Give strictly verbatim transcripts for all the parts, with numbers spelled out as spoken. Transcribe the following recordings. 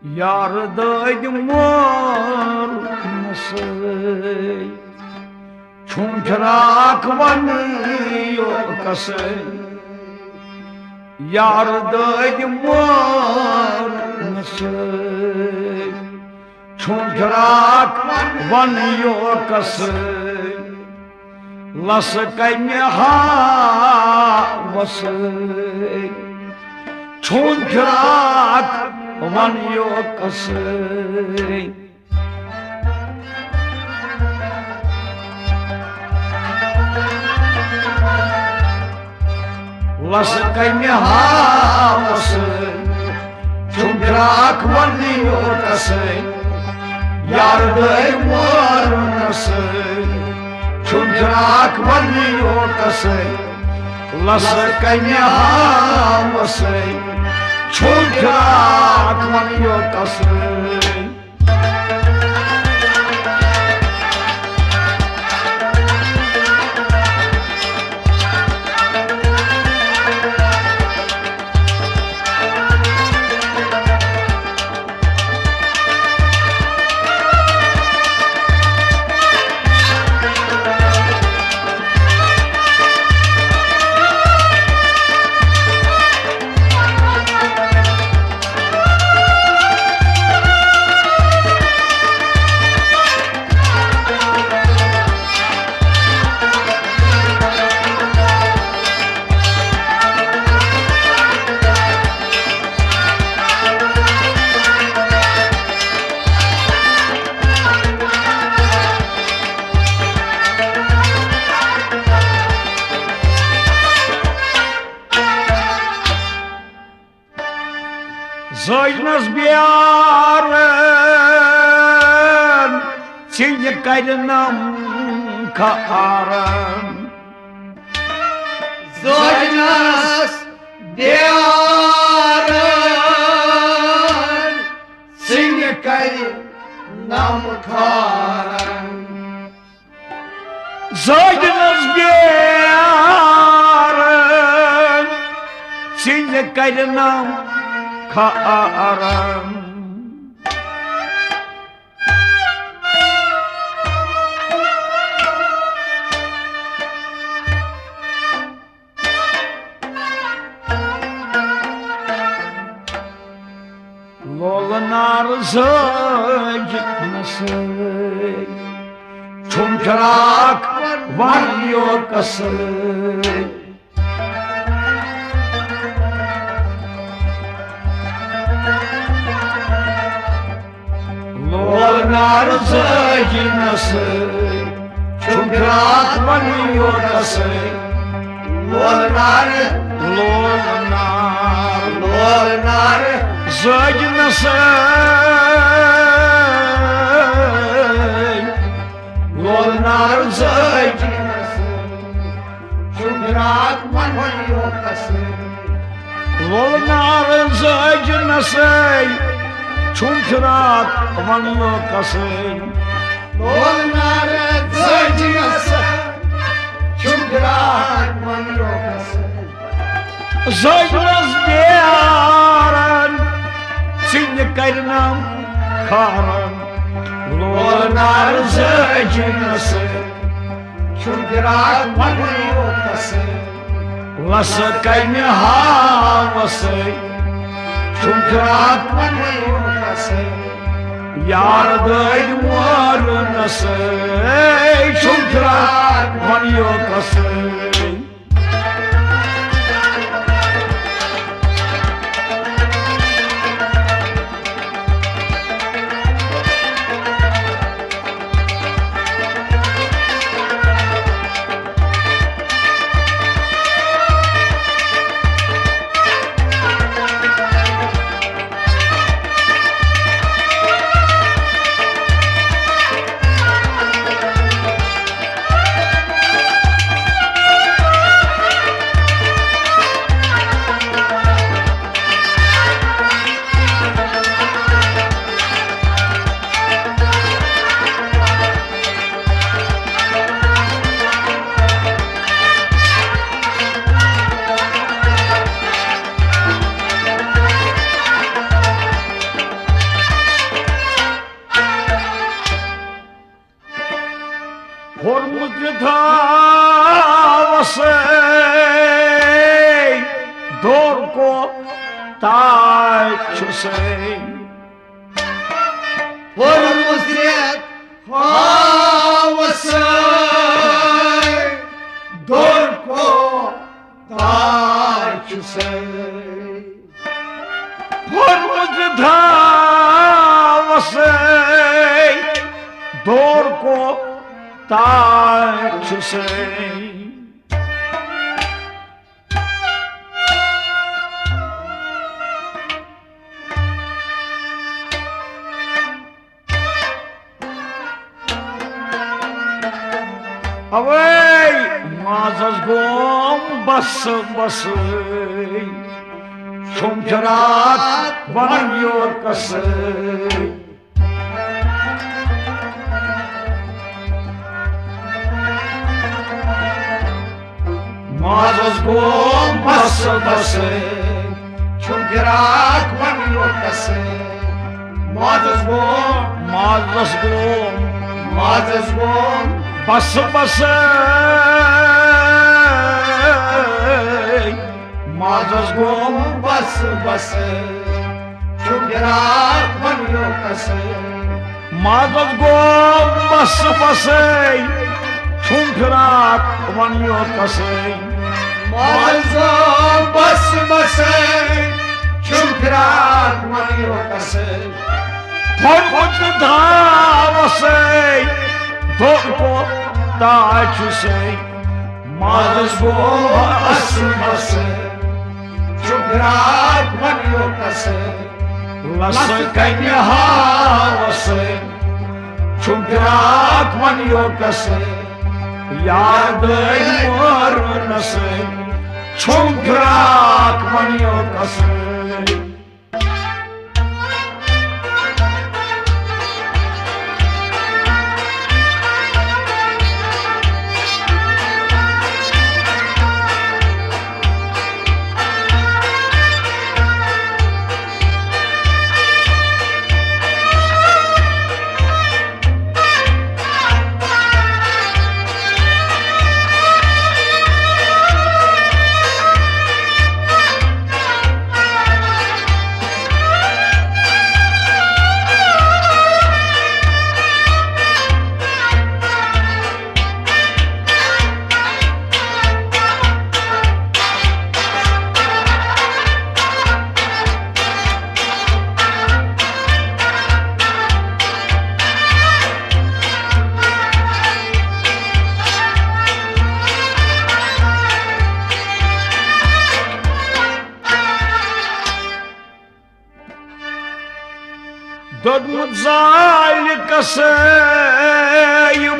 یار دٲدۍ مور نسٕے، چھُم فراق ونٕے یوکسٕے۔ یار دٲدۍ مور نسٕے، چھُم فراق ون یوکسٕے۔ لس کمہِ ہاوسٕے، چھُم فراق ون یوکسٕے۔ لس کمہِ ہاوسٕے، چھُم فراق وننہٕ یوکسٕے۔ یار دٲدۍ مور نسٕے، چھُم فراق وننہٕ یوکسٕے۔ لس کمہِ ہاوسٕے، چھُم فراق وننہٕ یوکسٕے۔ زٲجنس بیارن، ژِنہِ کرِ نم کھارن۔ زٲجنس بیارن، ژِنہِ کرِ نم کھارن۔ زٲجنس بیارن، ژِنہِ کرِ نم کھارن۔ لولہٕ نار زٲج نسٕے، چھُم فراق ون یوکسٕے۔ لولہٕ نار زٲج نسٕے، چھُم فراق ون یوکسٕے۔ لولہٕ نار، لولہٕ نار، لولہٕ نار زٲج نسٕے۔ لولہٕ نار زٲج نسٕے، چھُم فراق ون یوکسٕے۔ لولہٕ نار زٲج نسٕے، چھُم فراق ون یوکسٕے۔ لولہٕ نار زٲج نسٕے، چھُم فراق ون یوکسٕے۔ زٲجنس بیارن، ژِنہِ کرِ نم کھارن۔ لولہٕ نار زٲج نسٕے، چھُم فراق ون یوکسٕے۔ لس کمہِ ہاوسٕے، چھُم فراق ون یوکسٕے۔ یار دٲدۍ مور نسٕے، چھُم فراق ون یوکسٕے۔ کوٚرمُت یہِ تھاوَسَے، دوٚر کوتاہ چھُسَے۔ کوٚرمُت یہِ تھاوَسَے، دوٚر کوتاہ چھُسَے۔ کوٚرمُت یہِ تھاوَسَے، دوٚر کوتاہ چھُسَے۔ اوے مازس گوم بس بس، چھُم فراق ون یور کس۔ مازس گوم بس بس، چھُم فراق ون یور کس۔ مازس گوم، مازس گوم، مازس گوم بس بس۔ مازس گوم بس بس، چھُم فراق ون یور کس۔ مازس گوم بس بس، چھُم فراق ون یور کس۔ مازس گوم بس بس، چھُم فراق ون یور کس۔ کوٚرمُت یہِ تھاوَسَے، دوٚر کوتاہ چھُسَے۔ مازس گوم بس بس، چھُم فراق ون یور کس۔ لس کنہِ ہاوَسَے، چھُم فراق ون یور کس۔ یار دٲدۍ مٲرٕنَسَے، چھُم فراق ون یور کس۔ دوٚدمُت زالہِ کسے،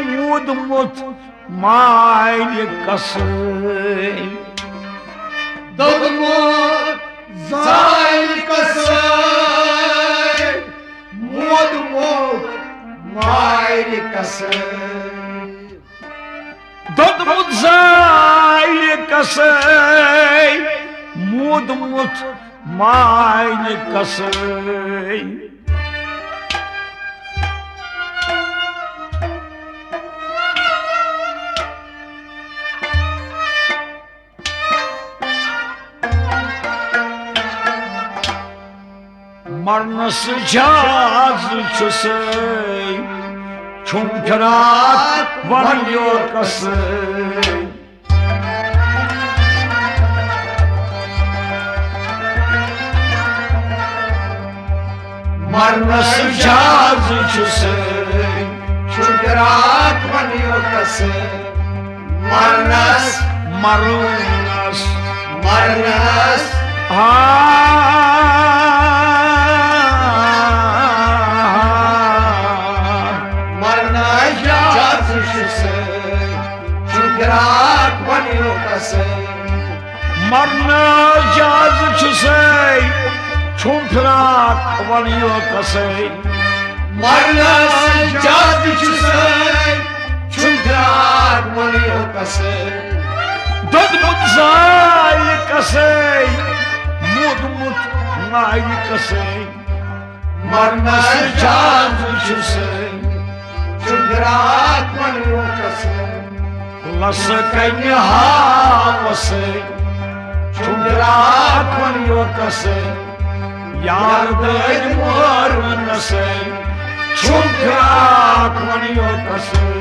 موٗدمُت مالہِ کسے۔ دوٚدمُت زالہِ کسے، موٗدمُت مالہِ کسے۔ دوٚدمُت زالہِ کسے، موٗدمُت مالہِ کسے۔ مرنس جاز چھُسے، چھُم فراق ون یور کسے۔ مرنس جاز چھُسے، چھُم فراق ون یور کسے۔ مرنس، مرنس، مرنس۔ آ، مرنس جاز چھُسے، چھُم فراق ون یور کسے۔ مرنس جاز چھُسے، چھُم فراق ون یور کسے۔ مرنس جاز چھُسے، چھُم فراق ون یور کسے۔ دوٚدمُت زالہِ کسے، موٗدمُت مالہِ کسے۔ مرنس جاز چھُسے، فراق ون یوکسے۔ لس کنہِ ہاوسے۔ چھُم فراق ون یوکسے۔ یار دٲدۍ مورنسے۔ چھُم فراق ون یوکسے۔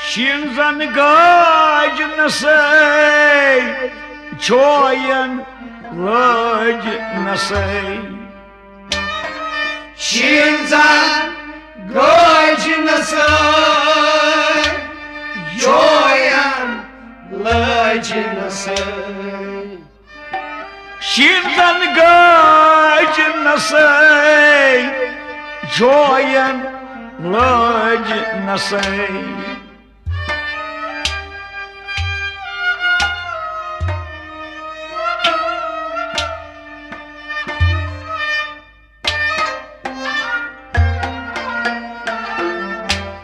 شیٖن زن گاج نسے، چوین لٲج نسے۔ شیٖن زن گاج نسے، چوین لٲج نسے۔ شیٖن زن گاج نسے، جوین لٲج نسے۔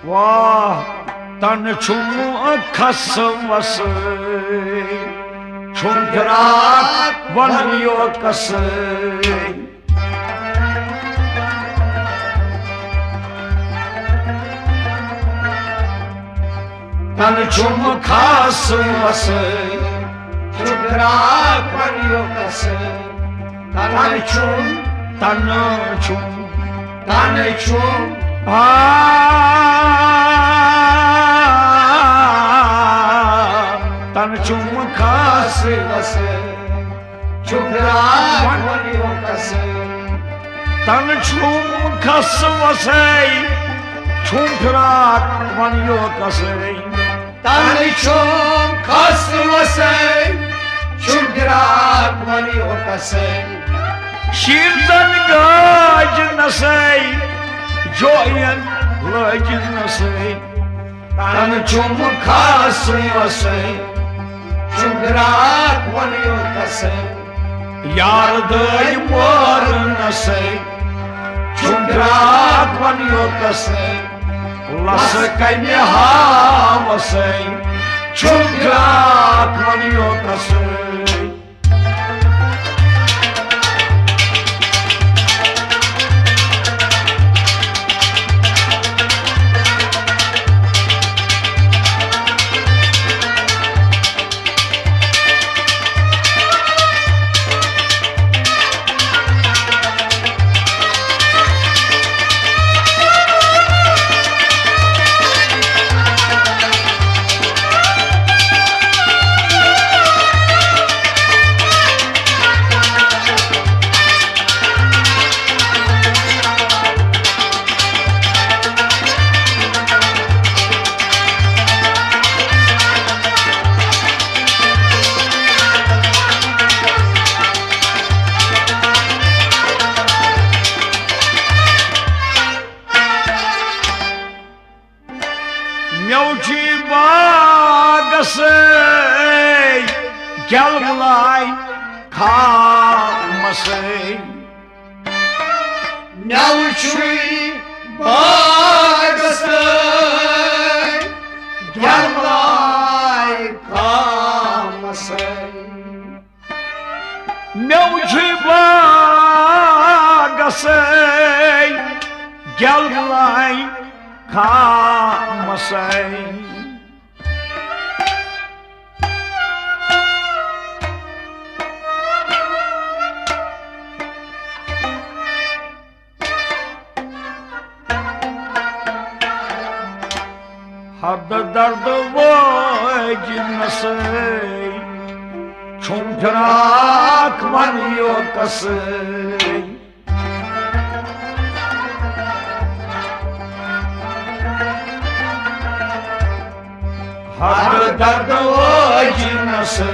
واہ، تن چھُم کھس وسے، چھُم فراق ون یوکسے۔ تن چھُم کھس وسے، چھُم فراق ون یوکسے۔ تن چھُم، تن چھُم، تن چھُم۔ آ، تن چھُم کھس وسے، چھُم فراق ون یوکسے۔ تن چھُم کھس وسے، چھُم فراق ون یوکسے۔ تن چھُم کھس وسے، چھُم فراق ون یوکسے۔ شیٖن زن گاج نسے، جوین لٲج نسے۔ تن چھُم کھس وسے، چھُم فراق ون یوکسے۔ یار دٲدۍ مورنسے، چھُم فراق ون یوکسے۔ لس کنہِ ہاوسے، چھُم فراق ون یوکسے۔ مےٚ چھُ باغس گٮ۪ل بلاے خامسے۔ مےٚ چھُ باغس گٮ۪ل بلاے خامسے۔ مےٚ چھُ باغس گٮ۪ل بلاے خامسے۔ حد درد وٲج نسے۔ چھُم فراق ونیوکسٕے۔ ہر درد وٲجِنَسٕے،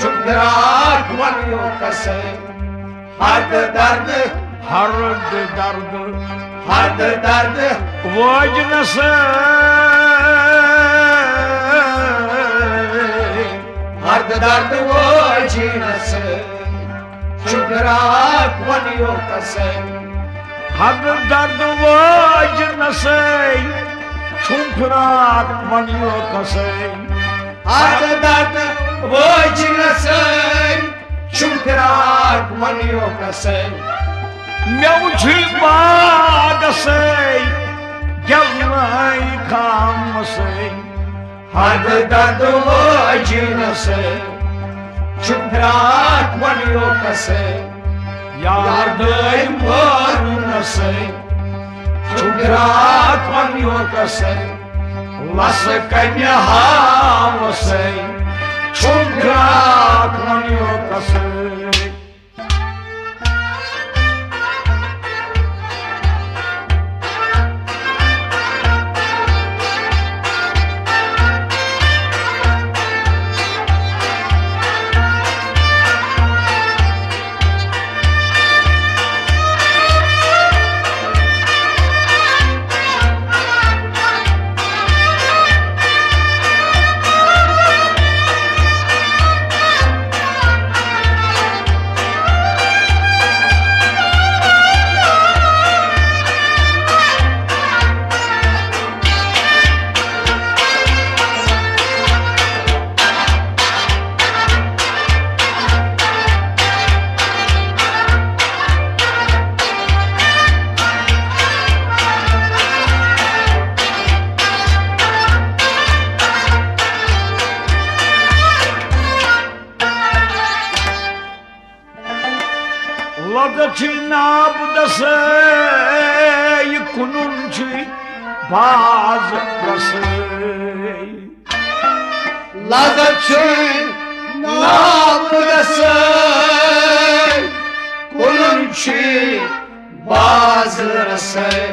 چھُم فراق ونیوکسٕے۔ ہر درد، ہر درد، ہر درد وٲجِنَسٕے۔ ہر درد وٲجِنَسٕے، چھُم فراق ونیوکسٕے۔ ہر درد وٲجِنَسٕے، چھُم فراق ونیوکسٕے۔ ہر درد وٲجِنَسٕے، چھُم فراق ونیوکسٕے۔ مےٚ وُچھُے باغسٕے، گٮ۪ونَے خامسٕے۔ ہر درد وٲجِنَسٕے، چھُم فراق ونیوکسٕے۔ یار دٲدۍ مٲرنَسٕے، چھُم فراق ونیوکسٕے۔ لَسہٕ کَمہِ ہاوسٕے، چھُم فراق ونیوکسٕے۔ لدت چھُے نابودسٕے، کُنُن چھُے باز رسٕے۔ لدت چھُے نابودسٕے، کُنُن چھُے باز رسٕے۔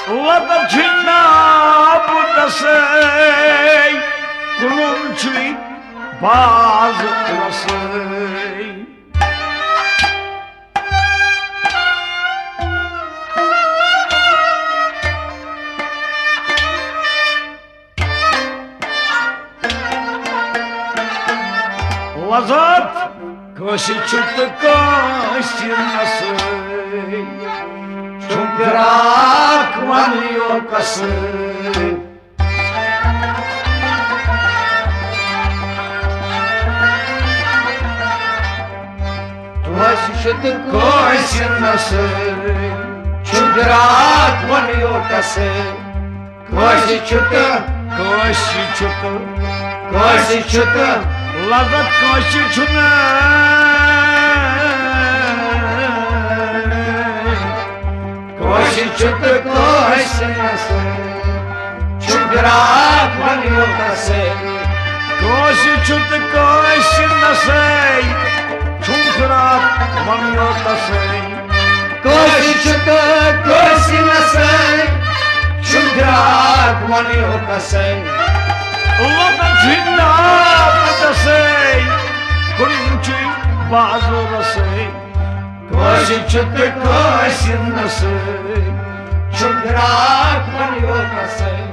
لدت چھُے نابودسٕے، کُنُن چھُے باز رسٕے۔ لذت کٲنٛسہِ چھُ تہٕ کٲنٛسہِ نسٕے، چھُم فراق ونیوکسٕے۔ کٲنٛسہِ چھُ تہٕ کٲنٛسہِ نسٕے، چھُم فراق ونیوکسٕے۔ کٲنٛسہِ چھُ تہٕ، کٲنٛسہِ چھُ تہٕ، کٲنٛسہِ چھُ تہٕ، لذت کٲنٛسہِ چھُنہٕ۔ کٲنٛسہِ چھُ تہٕ کٲنٛسہِ نسٕے، چھُم فراق ونیوکسٕے۔ کٲنٛسہِ چھُ تہٕ کٲنٛسہِ نسٕے، چھُم فراق ونیوکسٕے۔ کٲنٛسہِ چھُ تہٕ کٲنٛسہِ نسٕے، چھُم فراق ونیوکسٕے۔ لدت چھُے نابودسٕے، کُنُن چھُے باز رسٕے۔ کٲنٛسہِ چھُ تہٕ کٲنٛسہِ نسٕے، چھُم فراق ونیوکسٕے۔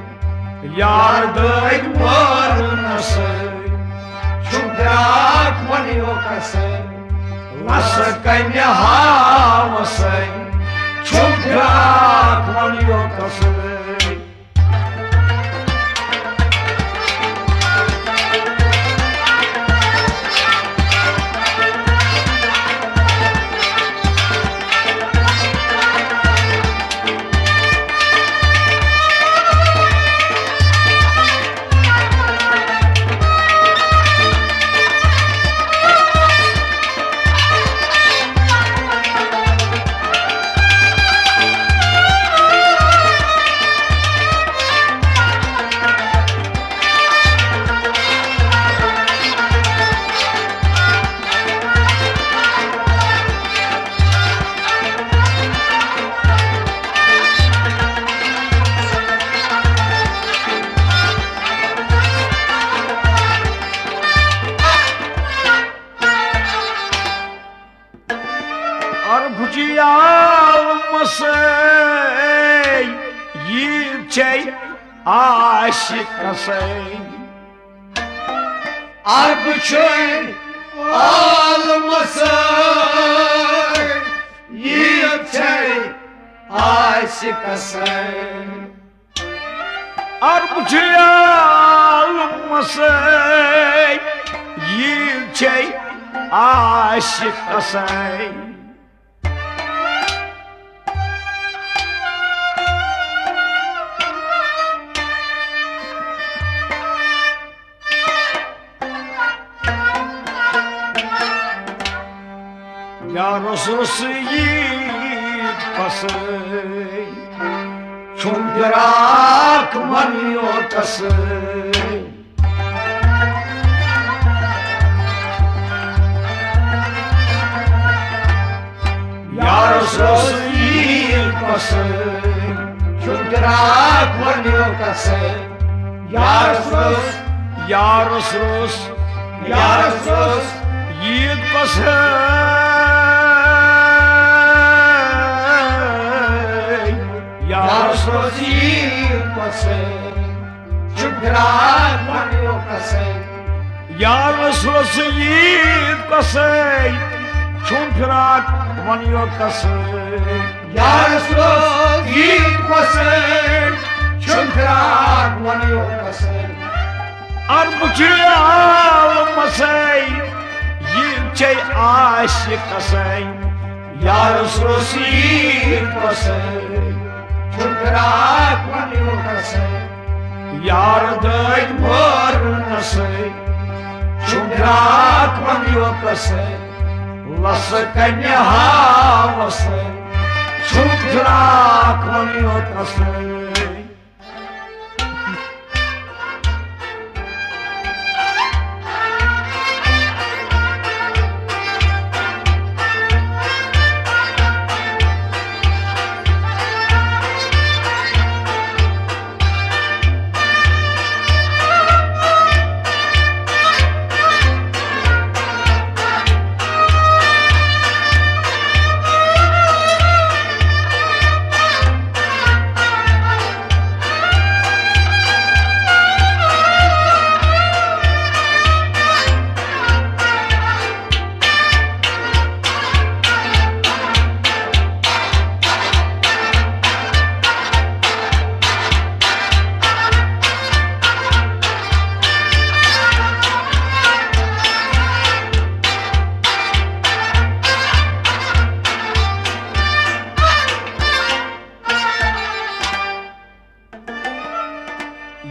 یار دٲدۍ مٲرنسٕے، چھُم فراق ونیوکسٕے۔ لَسہٕ کَمہِ ہاوسٕے، چھُم فراق ونیوکسٕے۔ عاشقسے۔ عرب چھے عالمسے، عید چھے عاشقسے۔ عرب چھے عالمسے، عید چھے عاشقسے۔ یارس روٚس عید پسے، چھُم فراق ونیوکسے۔ یارس روٚس عید پسے، چھُم فراق ونیوکسے۔ یارس روٚس، یارس روٚس، یارس روٚس عید پسے۔ یارس روٚس عید پسے، چھُم فراق ونیوکسے۔ یارس روٚس عید پسے، چھُم فراق ونیوکسے۔ یارس روٚس عید پسے، چھُم فراق ونیوکسے۔ عرب چھے عالمسے، عید چھے عاشقسے۔ یارس روٚس عید پسے، چھُم فراق ونیوکسے۔ یار دٲدۍ مٲرنسے، چھُم فراق ونیوکسے۔ لس کنہِ ہاوسے، چھُم فراق ونیوکسے۔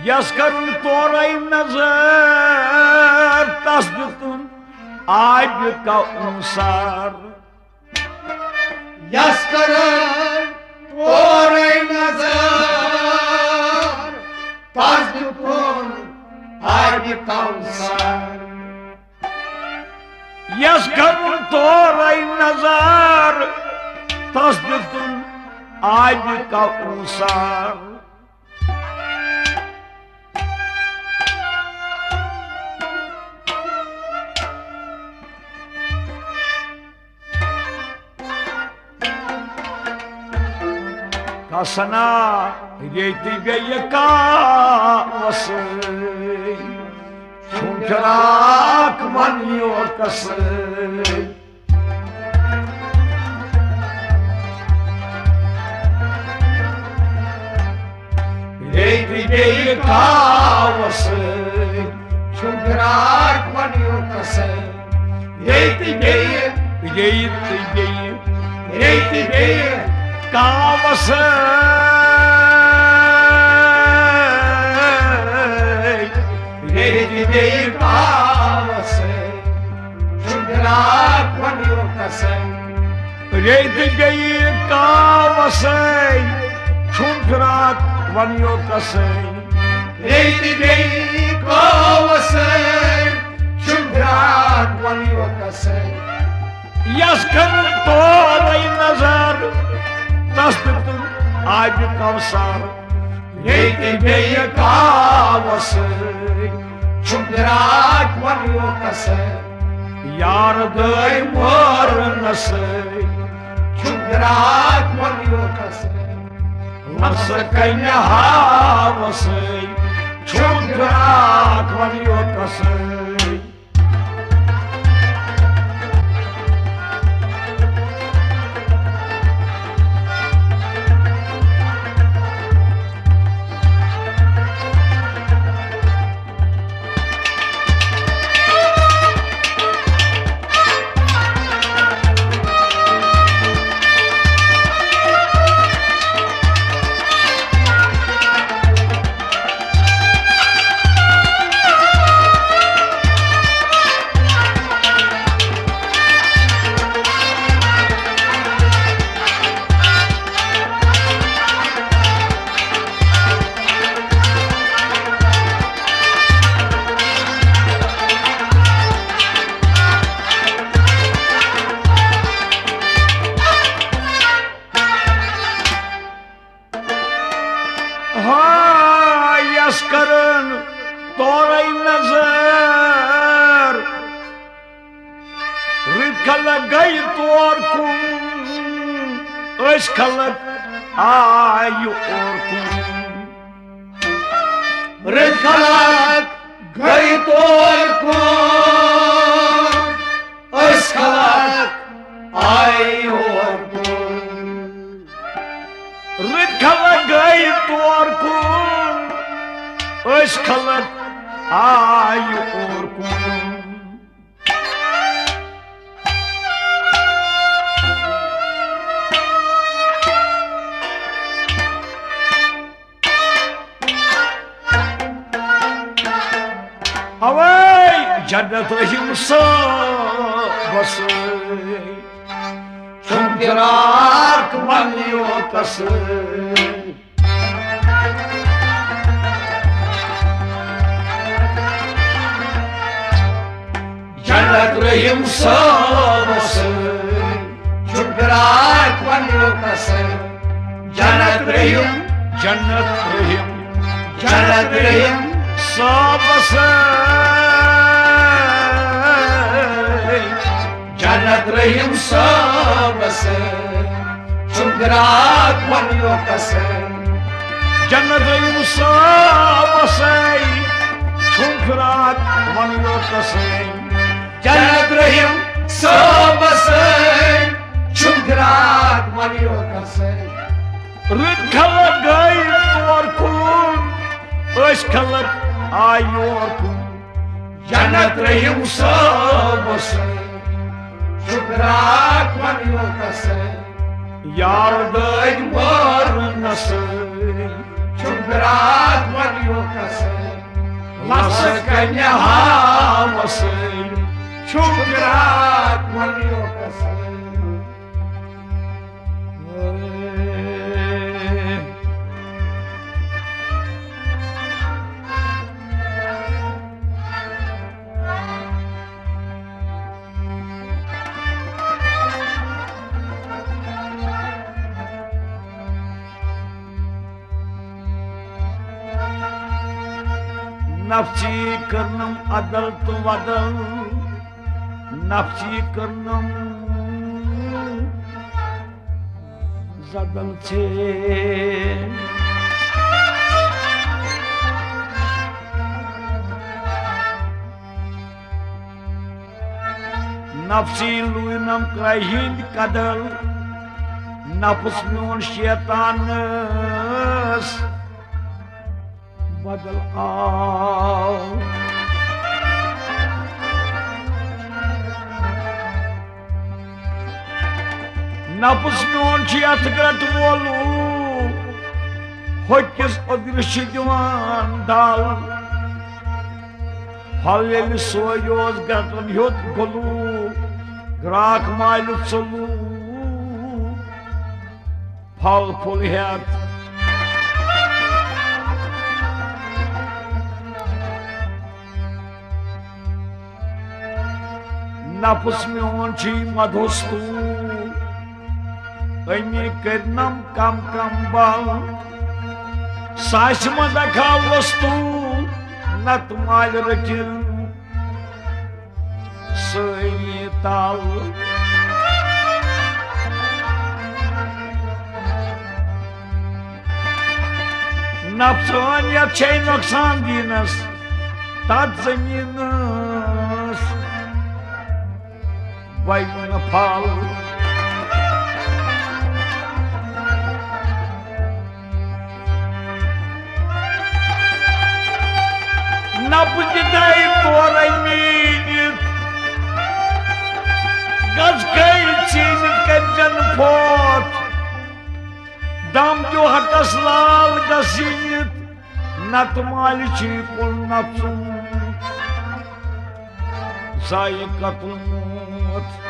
یس کرُن تورے نظر، تس دیُتُن آبہِ کونثر۔ یس کرُن تورے نظر، تس دیُتُن آبہِ کونثر۔ یس کرُن تورے نظر، تس دیُتُن آبہِ کونثر۔ کسنا ریٚتۍ بیٚیہِ کاوسٕے، چھُم فراق ونیوکسٕے۔ ریٚتۍ بیٚیہِ کاوسٕے، چھُم فراق ونیوکسٕے۔ ریٚتۍ بیٚیہِ، ریٚتۍ بیٚیہِ، ریٚتۍ بیٚیہِ کاوسٕے۔ ریٚتۍ بیٚیہِ کاوسٕے، چھُم فراق ونیوکسٕے۔ ریٚتۍ بیٚیہِ کاوسٕے، چھُم فراق ونیوکسٕے۔ ریٚتۍ بیٚیہِ کاوسٕے، چھُم فراق ونیوکسٕے۔ یس کرُن تورے نظر، تس دیُتُن آبہِ کونثر۔ ریٚتۍ بیٚیہِ کاوسٕے، چھُم فراق ونیوکسٕے۔ یار دٲدۍ مٲرنسٕے، چھُم فراق ونیوکسٕے۔ نسہٕ کنہِ ہاوسٕے، چھُم فراق وۄنۍ یوتسٕے۔ ہا یس کرن تورے نظر، رٕتۍ خلق گٔے تور کُن، أسۍ خلق آیہِ اور کُن۔ رٕتۍ خلق گٔے تور کُن، أسۍ خلق آیہِ اور کُن۔ رٕتۍ خلق گٔے تور کُن، أسۍ خلق آیہِ اور کُن۔ اوے جنت رحیم صٲبس چھُم فراق وۄنۍ یوتس۔ جنت رحیم صٲبس چھُم فراق وۄنۍ یوتس۔ جنت رحیم، جنت رحیم، جنت رحیم صٲبس، جنت رحیم صٲبس چھُم فراق وۄنۍ یوتس۔ جنت رحیم صٲبس چھُم فراق وۄنۍ یوتس۔ جنت رحیم صٲبس چھُم فراق وۄنۍ یوتس۔ رٕتۍ خلق گٔے تور کُن، أسۍ خلق آے یور کُن۔ جنت رحیم صٲبس چھُم فراق وۄنۍ یوتس۔ یار دٲدۍ وٲرنس چھُم فراق وۄنۍ یوتس۔ لژھ کنہِ ہاوس چھُم فراق وۄنۍ یوتس۔ نفسی کٔرنم عدل تہٕ ودل، نفسی کٔرنم زدل ژے۔ نفسی لوٗینم کرٛہہِ ہٕنٛدۍ کدل، نفس میون شیطانس بدل آو۔ نفس میون چھُ یتھ گرٛٹہٕ وولوٗ، ہوٚکِس اوٚدرِس چھِ دِوان دل۔ پھل ییٚلہِ سوے اوس گرٛٹن ہیوٚت گوٚلوٗ، گرٛاکھ مالہِ ژوٚلوٗ۔ پھل پھُل ہٮ۪تھ۔ نفس میون چھُے مدہوستوٗ، أمی کٔرنم کم کم بل۔ ساسہِ منٛز اکھا وستوٗ، نتہٕ مالہِ رٔٹِن سٲری تل۔ نفسٲنیت چھے نۄقصان دینس، تتھ زمینس بوِ نہٕ پھل۔ نبض دِتَے تورَے میٖنِتھ، گژھکھَے ژیٖنِتھ کٔرۍزٮ۪ن فوت۔ دم دیو حقس لال گژھِتھ، نتہٕ مالہِ چھی کُل نفسُن ذائقہ الموت۔